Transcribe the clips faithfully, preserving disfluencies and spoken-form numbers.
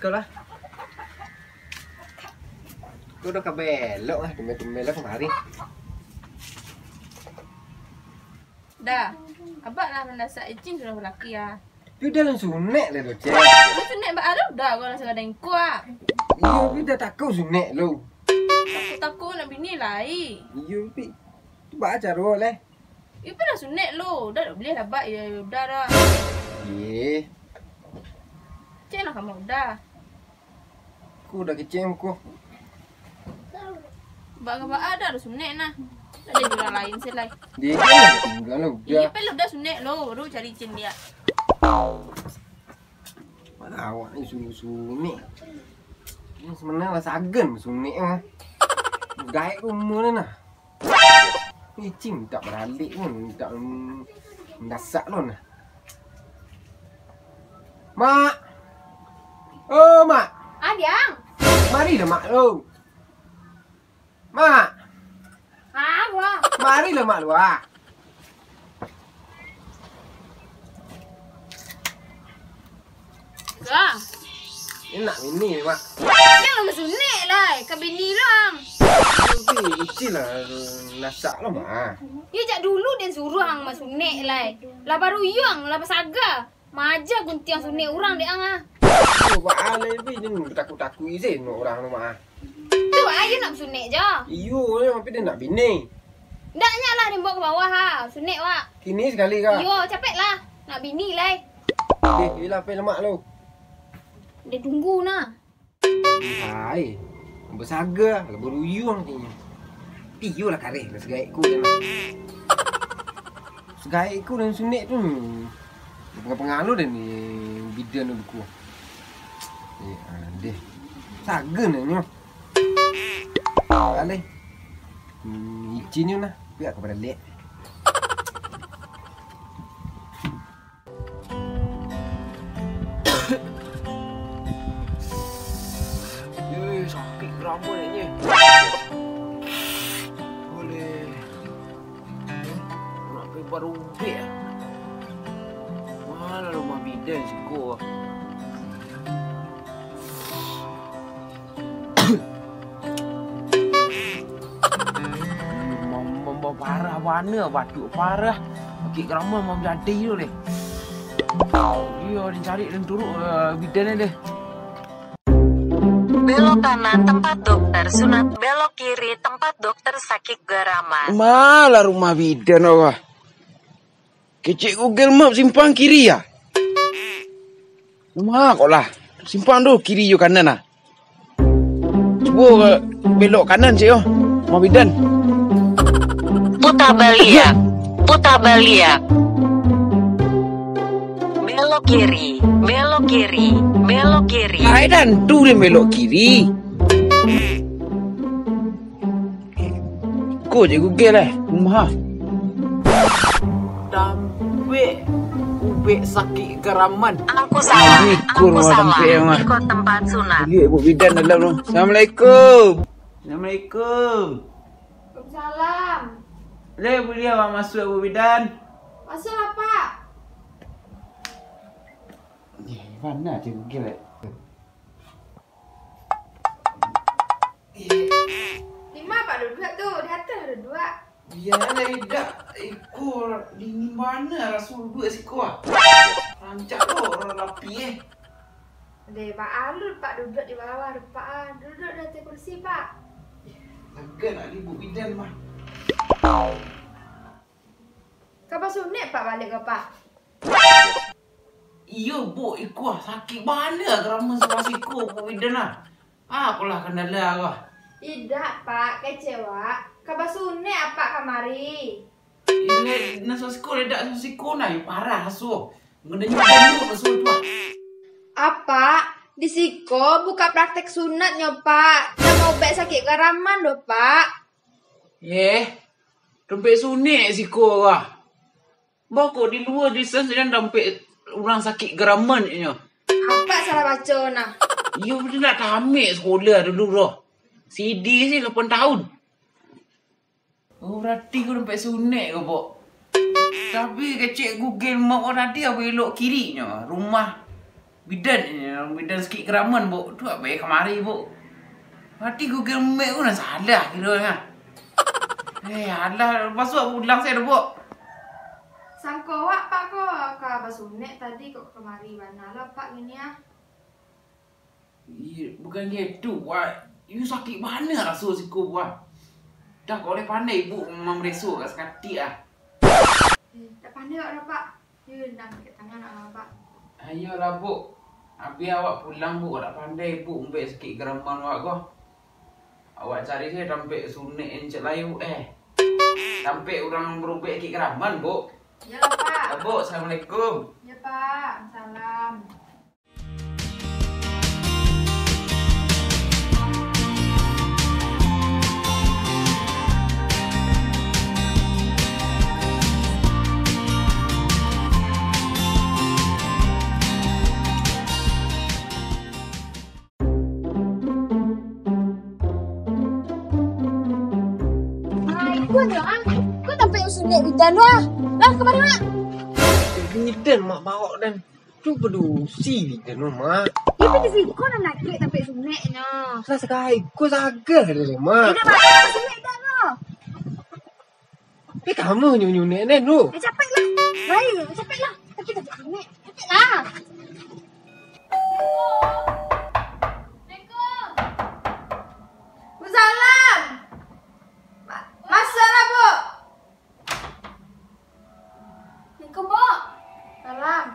Kau lah. Kau dah kabelok lah, tumben-tumben lah kamari. Dah, abak lah mandasak icin sudah balaki ah. Tapi udah lah sunek lah tu, Cek. Udah sunek bak alu dah, kau rasa gadang kuak. Iyo, tapi dah takau sunek lo. Takau-takau nak bini lai. Iyo, tapi tu bak caro leh. Iyo, pun dah sunek lo, udah tak boleh lah bak, ya udah dah. Ye. Cek lah kamu udah. Ku udah keceng ku. Bak ka baa dah sunek nah. Ada urang lain se lai. Dia je lah tinggal lah udah. Iya, pe lo dah sunek lo, baru cari cin dia. Mana awak ni sunek-sunek. Ini sebenarnya lah sagan sunek mah. Gaek umur ni nah. Icin tak baralik pun, tak mendasak pun. Mak! Oh, Mak! Ah, Diang! Marilah, Mak, lu! Mak! Ah, wah! Marilah, Mak, lu, ah! Wah! Ini nak bini, Mak. Diang lah basunek lai, ka bini lo ang. Tapi, icin lah, nasak lah, Mak. Iyo, jak dulu den suruah ang basunek lai. Lah baru iyo ang, lah basaga. Maja guntiang sunek urang dek ang ah. Iyo, Mak, alai bini takut-takut izin urang tu, Mak. Tu, ayo nak basunek jo. Iyo, tapi dia nak bini. Ndak, nyak lah, den bawa ka bawah ha. Sunek, wak. Kini sakali ka? Iyo, capek lah. Nak bini lai. Deh, ilah pai lemak lo. Dia tunggu nah. Hai, basaga lah baruyuang kayaknya. Iyo lah kareh lah segaik ku je lah. Segaik ku dan sunek tu. Pengaruh-pengaruh dan ni bidan tu buku. Eh, ah, deh. Saga nak nyo. Alai. Hmm, icin nyo nah. Pihak kepada lek. Eh, sakik ramuan ni. Boleh. Nak pergi baru ubek ah. Malah rumah bidan siko ah. Mem-, mem-, parah bana, batuk parah. Sakik ramuan mau jadi tu deh. Iyo, dicari dan turuk, eh, bidan deh. Belok kanan tempat dokter sunat, belok kiri tempat dokter sakik garaman. Malah rumah bidan awak. Kecek Google Map simpang kiri ya? Rumah kok lah. Simpang tu kiri yo kanan lah. Cubo belok kanan cek yo. Rumah bidan. Putar baliak. Putar baliak. Belok kiri. Belok kiri. Belok kiri. Ai, dan tu dia belok kiri. Ko je Google eh. Rumah. Tampek ubek sakik garaman. Angku salah. Angku salah. Iko tempat sunat. Lihat Bu Bidan dalam tu. Assalamualaikum. Assalamualaikum. Waalaikumsalam. Leh, buliah awak masuak, Bu Bidan? Masuaklah, Pak. Eh, mana je Google eh? Di ma Pak duduak tu? Di ateh duduak. Bialah idak, iko di ma raso duduak siko ah. Rancak lo urang lapih eh. Deh, baa lo Pak duduak di bawah tu Pak ah. Duduak di ateh kursi Pak. Lagan nak ribut bidan mah. Ka basunek Pak baliak ko Pak? Iyo, Buk, iko sakik bana garaman sabalah siko, Buk Bidan ah. Apolah kandala ko? Idak, Pak, kecek wak. Ka basunek apak kamari. Inek, nan sabalah siko, idak sabalah siko nah, yo parah raso. Ngadonyo banyuak raso tu ah. Apak, di siko buka praktek sunatnyo, Pak. Ndak maubek sakik garaman doh, Pak. Eh, tampek sunek siko ah. Bah kok di lua desa sinan tampek urang sakik garaman inyo. Apak salah baco nah. Iyo, bana ndak tamat sekolah dulu doh. Sidi se lapan tahun. Oh, berarti ko tampek sunek ko, Bok. Tapi kecek Google Map ko tadi, belok kiri nyo rumah Bidan, eh, bidan sakik garaman, Buk. Tu apo kamari, Buk? Mati gugil mek ko nan salah kiro nyo. Eh, alah, masuak pulang sajo, Buk. Sangko awak, Pak, ko ka basunek tadi, kok kamari bana lo, Pak, kini ah. Iyo, bukan gitu, Buk. Iyo sakik bana raso siko, Buk. Dah, kok lai pandai Ibuk mamareso ka sakatik ah. Eh, tak pandai awak dah, Pak. Yo, ndak angkek tangan awak, Pak. Ayolah, Buk. Abih awak pulang, Buk. Awak dak pandai, Buk, umbek sakik garaman awak ko. Awak cari sajo tampek sunek nan cek layu, eh. Tampek urang barubek sakik garaman, Buk. Iyolah, Pak. Buk, assalamualaikum. Yo, Pak. Salam. Ai, kau nyo, ah. Kau tampek sunek bidan tu, ah. Lah, ka mano, ah? Bidan, Mak, baok den. Tu padusi bidan tu, Mak. Itu di siko nan laki tampek suneknyo. Lah, sakai ko sagah deh, Mak. Tidak, Mak, sunek dah tu. Eh, kamu nyunek-nyunek, Nen, tu. Eh, capek lah. Baik, capek lah. Tapi tak sunek. Capek lah. Assalamualaikum. Waalaikumsalam. Ma-, masuklah, Bu. Assalamualaikum, Bu. Salam.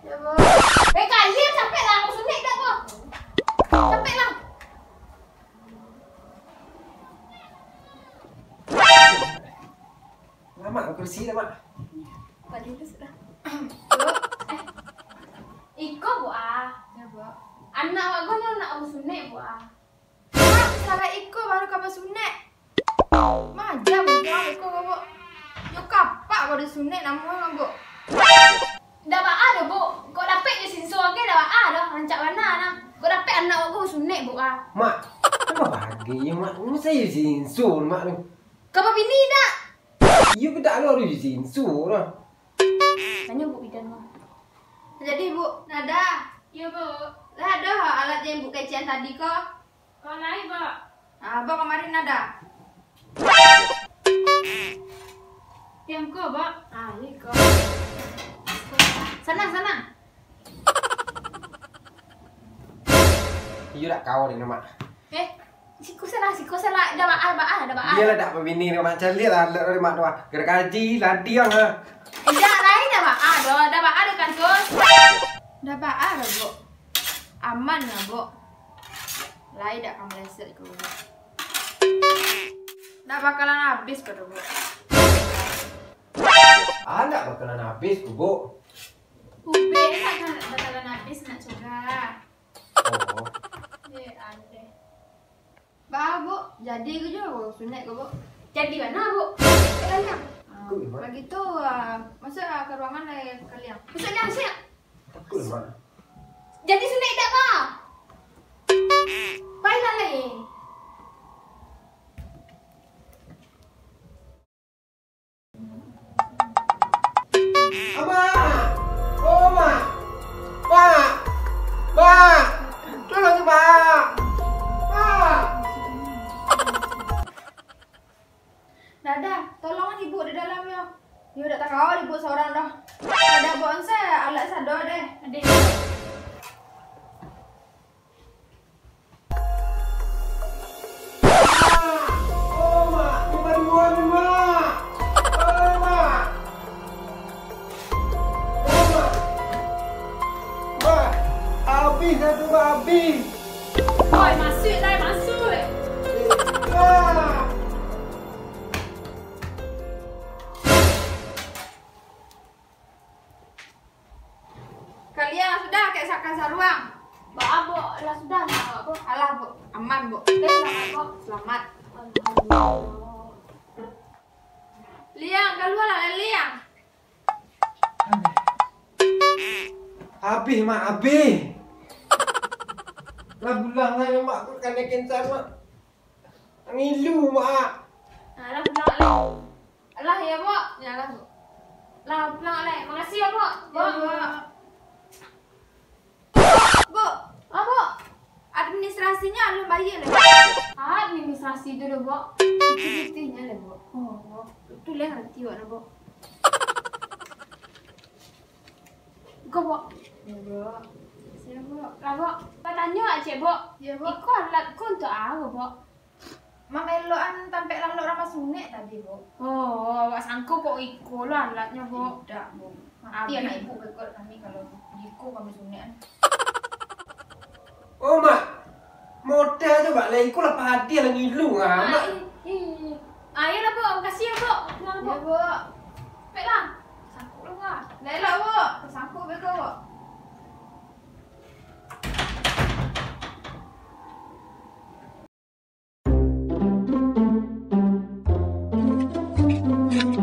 Ya, Bu. Eh, kalian capek lah. Aku sunek dah, Bu. Capek lah. Lah, Mak, kursi dah, Mak. Pak Julius dah. Bu, eh, iko, Bu, ah. Ya, Bu. Anak awak ko nyo nak basunek, Bu, ah. Mak, salah iko baru ka basunek. Majam, Bu, iko, Bu. Nyo kapak ko disunek namo, Bu. Ndak baa doh, Bu. Kok dapek jo sinso agai ndak baa doh, rancak bana nah. Kok dapek anak awak ko basunek, Bu, ah. Mak, apo bagai, Mak? Masa iyo sinso, Mak, tu? Ka babini ndak? Iyo, bedak lo, aduh, sinso lah. Tanyo, Bu, bidan, Mak. Jadi, Bu, Nada. Iyo, Bu. Lah ado alat nan Ibuk kecekan tadi ko? Ko lai, Bok. Ah, Bok kamari Nada. Tiang ko, Bok. Ah, iko. Sanang, sanang. Iyo dak kau ni, Mak. Eh, siko salah, siko salah. Dah baa, baa, dah baa. Iyolah dak babini ni, Mak. Caliak lah, alat ni, Mak, tu, ah. Garakaji, ladiang, ha. Indak lai, dah baa doh, dah baa doh kan, Sus? Dah baa doh, Bu. Aman lah, Bu. Lai dak ka meleset ko, Bu. Dak bakalan abih ko doh, Bu. Ah, dak bakalan abih ko, Bu. Ubek lah kan bakalan abih nak coba. Oh. Eh, aleh. Baa, Bu, jadi ko juo sunek ko, Bu? Jadi bana, Bu. Cek kaliang. Ah, Takut, Mak. Bak itu, ah, masuak, ah, ka ruangan lai kaliang. Masuak, Liang, masuak. Takut, Mak. Jadi sunek dak, Bak? Pailah lai. Amak! Oh, Mak! Mak! Mak! Tolong, Mak! Mak! Dadah, tolongan Ibuk di dalam yo. Yo dak takao Ibuk surang doh. Dadah, Bok, onsai alat sado deh. Adeh. Mak! Oh, Mak! Bukan buah ni, Mak! Oh, Mak! Oh, Mak! Mak! Abih dah tu, Mak! Abih! Oi, masuak lai, masuak! Eh, Mak! Kalian lah sudah kek saka saruang. Baa, Bok, lah sudah nak, Bok. Alah, Bok. Aman, Bok. Eh, selamat, Bok. Selamat. Alhamdulillah. Liang, kaluarlah, Liang. Abih, Mak, abih. Lah bulang lah, Mak, kok kanai kencan, Mak. Ngilu, Mak. Alah, pulang lai. Alah, ya, Bok. Ya, alah, Bok. Lah, pulang lai. Makasih, ya, Bok. Ya, Bok. Bok. Abok, administrasinyo alun bayia lai. Administrasi tu doh, Bok. Itu pitih nyo lai, Bok. Oh, tu lah ngarati awak doh, Bok. Iko, Bok. Yo, Bok. Siap, Bok. Lah, Bok. Batanyo ciek, Bok. Yo, Bok. Iko alat ko untuak apo, Bok? Mamelokan tampek lalok urang basunek tadi, Bok. Oh, awak sangko kok iko lah alatnyo, Bok. Indak, Bok. Mati anak ibu bekot kami kalau iko kami sunek. Oh, Mak. Model tu, Mak. Lah, iko lah padi lah ngilu, ah, Mak. Ah, i-, i-, i-, ah, iyolah, Bok. Makasih yo, Bok. Iyolah, Bok. Yo, Bok. Pek lah. Sangkuk lah, Bok. Lah, elok, Bok. Sangkuk beko, Bok.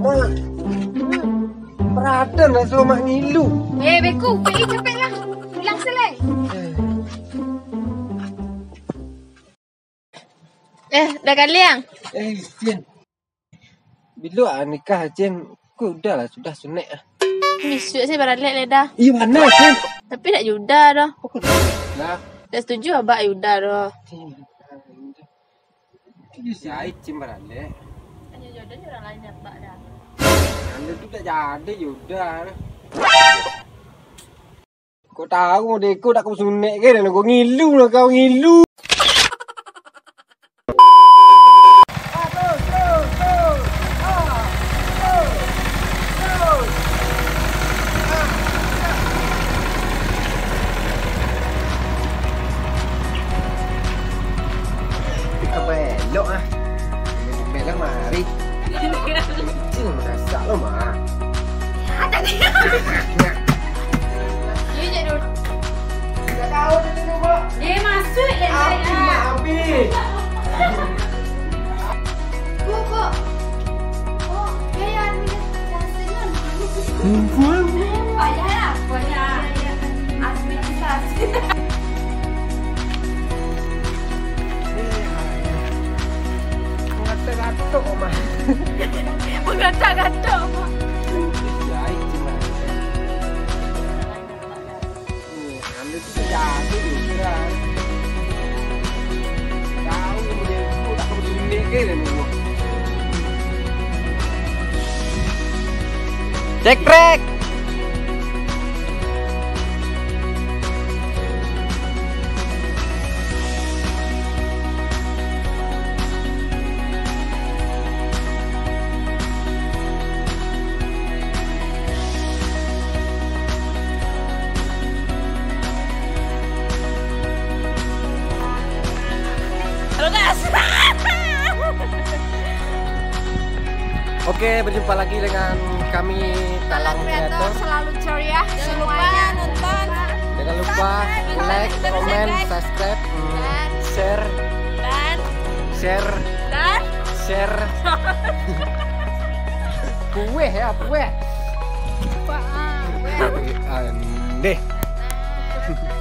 Mak, baraden lah suruah Mak ngilu. Eh, beko, pek capek lah. Pulang se lai. Eh, dah kaliang? Eh, Cin. Bilo ah nikah, Cin? Ko udah lah, sudah sunek ah. Bisuak se baralek lai dah. Ih, mano, Cin? Tapi dak Yuda doh. Kok dak Yuda? Dak setuju abak Yuda doh. Cin, Yuda. Itu bisa ai, Cin, baralek. Hanyo jodohnyo urang lain abak dah. Ando tu dak jadi Yuda. Kok tahu deh, kok dak kau sunek ke, dan kau ngilu lah, kau ngilu. Apa elok ah? Belok mari. Cing, marasak lo, Mak. Iyo, cak dulu. Dah tahu tu, Bok. Eh, masuk lah, Mak, habis. Bok, Bok. Bok, biaya administrasinya. Payah lah, pokoknya. Administrasi. Mangata gatok, Mak. Mangata gatok, Mak. Jahit, Mak. Nih, ambil tu jadi, Mak. Tahu, Mak, aku tak perlu sini ke, Mak. Cek, cek. Halo, guys. Oke, berjumpa lagi dengan kami, Talang Talang Kreator, Kreator. Selalu ceria. Jangan lupa semuanya nonton. Jangan lupa subscribe, like, komen, subscribe, subscribe, hmm, dan share. Dan share. Dan share. Kue ya, kue. Apa, ah, kue. Andeh. Nah.